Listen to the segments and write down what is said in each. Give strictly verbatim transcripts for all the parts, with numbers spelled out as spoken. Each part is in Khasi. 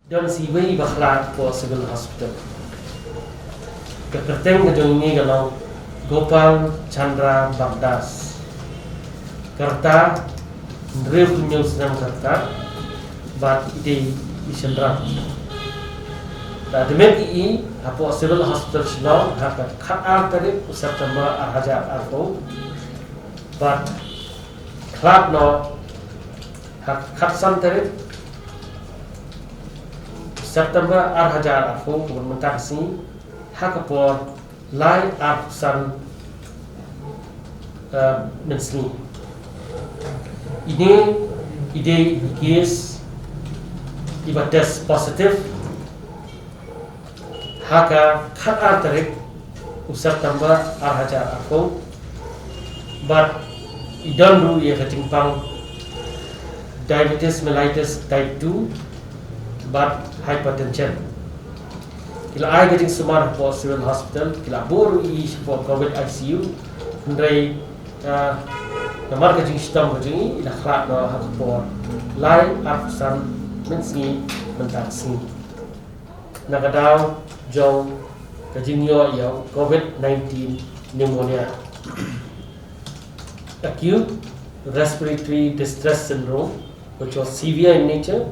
Don sa iwei ba khlad hapoh Civil Hospital. Ka kyrteng ka jong ine ka long Gopal Chandra Bamdas. Ka rta hynriewphew hynñiew snem ka rta bad i dei i shynrang. La admit i hapoh Civil Hospital Shillong ha ka khatar tarik u September ar hajar arphew bad khlad noh ha ka khatsan tarik September ar hajar arphew, kaba mynta ka sngi, ha ka por lai arphew san, eh, mynsngi. Ine i dei i case iba test positive ha ka khatar tarik u September ar hajar arphew bad i don ruh ïa ka jingpang diabetes mellitus type two bad hypertension. Ki la ai ka jingsumar hapoh Civil Hospital, ki la buh ruh i shapoh COVID I C U, hynrei, ah, namar ka jingshitom ka jong i, i la khlad noh ha ka por lai arphew san mynsngi mynta ka sngi na ka daw jong ka jingïoh ïa u COVID nineteen pneumonia, acute respiratory distress syndrome, which was severe in nature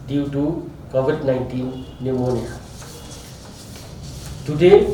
due to COVID nineteen pneumonia. Today,